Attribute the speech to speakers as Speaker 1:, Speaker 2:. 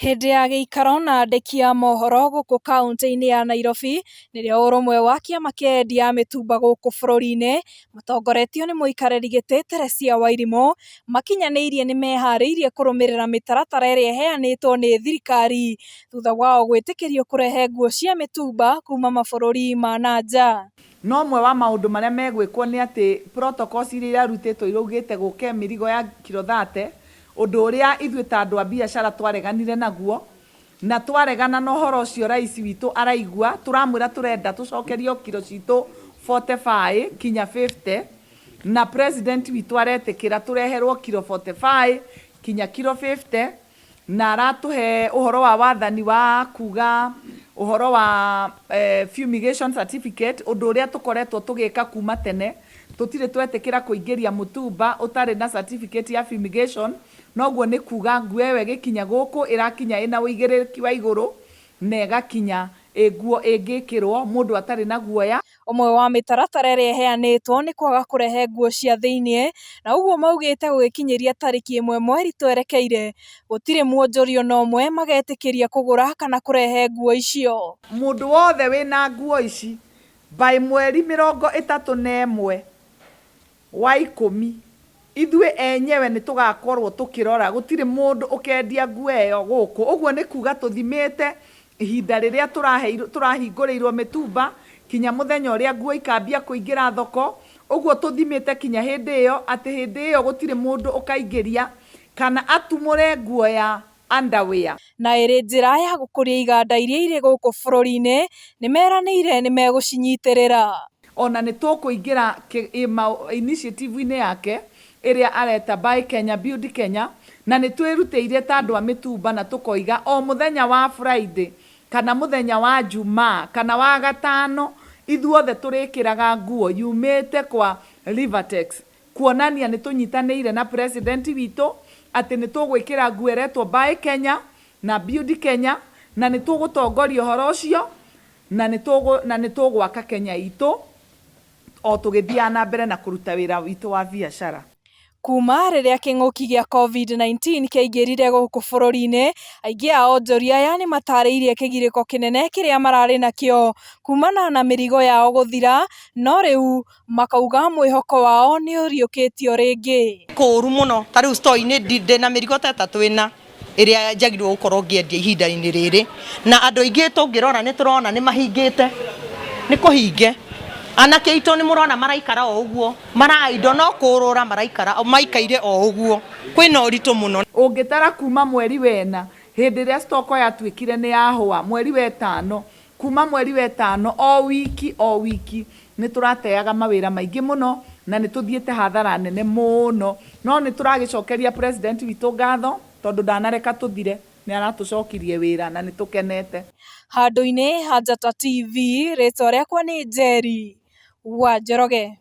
Speaker 1: Hĩndĩ ya gĩikaro na andĩki a mohoro gũkũ kauntĩ-inĩ ya Nairobi, nĩrĩo ũrũmwe wa kĩama kĩa endia a mĩtumba gũkũ bũrũri-inĩ, matongoretio nĩ mũikarĩri gĩtĩ Teresia Wairimũ, makinyanĩirie nĩmeharĩirie kũrũmĩrĩra mĩtaratara ĩrĩa ĩheanĩtwo nĩ thirikari thutha wao gwĩtĩkĩrio kũrehe nguo cia mĩtumba kuma mabũrũri ma na nja.
Speaker 2: No ũmwe wa maũndũ marĩa megwĩkwo nĩ atĩ protocols iria irarutĩtwo iraugĩte gũke mĩrigo ya kiro 30, ũndũ ũrĩa ithuĩ ta andũ a biacara twareganire naguo, na twaregana na ũhoro ũcio rais witũ araigua, tũramwĩra tũrenda tũcokerio kiro citũ 45 kinya 50, na president witũ aretĩkĩra tũreherwo kiro 45 kinya kiro 50, na aratũhe ũhoro wa wathani wa kuga ũhoro wa fumigation certificate, ũndũ ũrĩa tũkoretwo tũgĩka kuma tene. Tũtirĩ twetĩkĩra kũingĩria mũtumba ũtarĩ na certificate ya fumigation, noguo nĩ kuga nguo ĩyo ĩgĩkinya gũkũ ĩrakinya ĩna ũigĩrĩrĩki wa igũrũ na ĩgakinya ĩ nguo ĩngĩkĩrwo mũndũ atarĩ na guoya.
Speaker 1: Ũmwe wa mĩtaratara ĩrĩa ĩheanĩtwo nĩ kwaga kũrehe nguo cia thĩiniĩ, na ũguo maugĩte gũgĩkinyĩria tarĩki 1 mweri twerekeire gũtirĩ mwonjoria ona ũmwe magetĩkĩria kũgũra kana kũrehe nguo icio.
Speaker 2: Mũndũ wothe wĩna nguo ici by mweri 31 wa 10 ithuĩ enyewe nĩ tũgakorwo tũkĩrora gũtirĩ mũndũ ũkendia nguo ĩyo gũkũ. Ũguo nĩ kuga tũthimĩte ihinda rĩrĩa tũrahingũrĩirwo mĩtumba kinya mũthenya ũrĩa nguo ikambia kũingĩra thoko. Ũguo tũthimĩte kinya hĩndĩ ĩyo atĩ hĩndĩ ĩyo gũtirĩ mũndũ ũkaingĩria kana atumũre nguo ya underwear.
Speaker 1: Na ĩrĩ njĩra ya gũkũria iganda iria irĩ gũkũ bũrũri-inĩ, nĩmeranĩire nĩmegũcinyitĩrĩra.
Speaker 2: Ona nĩ tũkũingĩra initiative-inĩ yake ĩrĩa areta Buy Kenya Build Kenya, na nĩ twĩrutĩire ta andũ a mĩtumba na tũkoiga o mũthenya wa Friday kana mũthenya wa Jumaa kana wa gatano ithuothe tũrĩkĩraga nguo yumĩte kwa Rivatex, kuonania nĩ tũnyitanĩire na president witũ atĩ nĩ tũgwĩkĩra nguo ĩretwo Buy Kenya na Build Kenya, na nĩ tũgũtongoria ũhoro ũcio na nĩ tũgwaka Kenya itũ o tũgĩthiaga na mbere na kũruta wĩra witũ wa biacara.
Speaker 1: Kuma rĩrĩa kĩng'ũki gĩa COVID-19 kĩaingĩrire gũkũ bũrũri-inĩ, aingĩ a onjoria aya nĩmatarĩirie kĩgirĩko kĩnene kĩrĩa mararĩ nakĩo kumana na mĩrigo yao gũthira, no rĩu makauga mwĩhoko wao nĩ ũriũkĩtio rĩngĩ.
Speaker 3: Kũũru mũno, ta rĩu store-inĩ ndĩ na mĩrigo ta ĩtatũ ĩna ĩrĩa njagĩrĩirwo gũkorwo ngĩendia ihinda-inĩ rĩrĩ, na andũ aingĩ tũngĩrora nĩ tũrona nĩ mahingĩte, nĩ kũhinge. Anake aitũ nĩ mũrona maraikara o ũguo, maraindo no kũrũra maraikara, maikaire o ũguo, kwĩna ũritũ mũno.
Speaker 2: Ũngĩtara kuma mweri wena hĩndĩ ĩrĩa stock yatuĩkire nĩ yahũa, mweri wa ĩtano, kuma mweri wa ĩtano o wiki o wiki nĩ tũrateaga mawĩra maingĩ mũno na nĩ tũthiĩte hathara nene mũno, no nĩ tũragĩcokeria president witũ ngatho tondũ ndanareka tũthire, nĩ aratũcokirie wĩra na nĩ tũkenete.
Speaker 1: Handũ-inĩ ha Njata TV, rĩtwa rĩakwa nĩ Njeri wa Njoroge.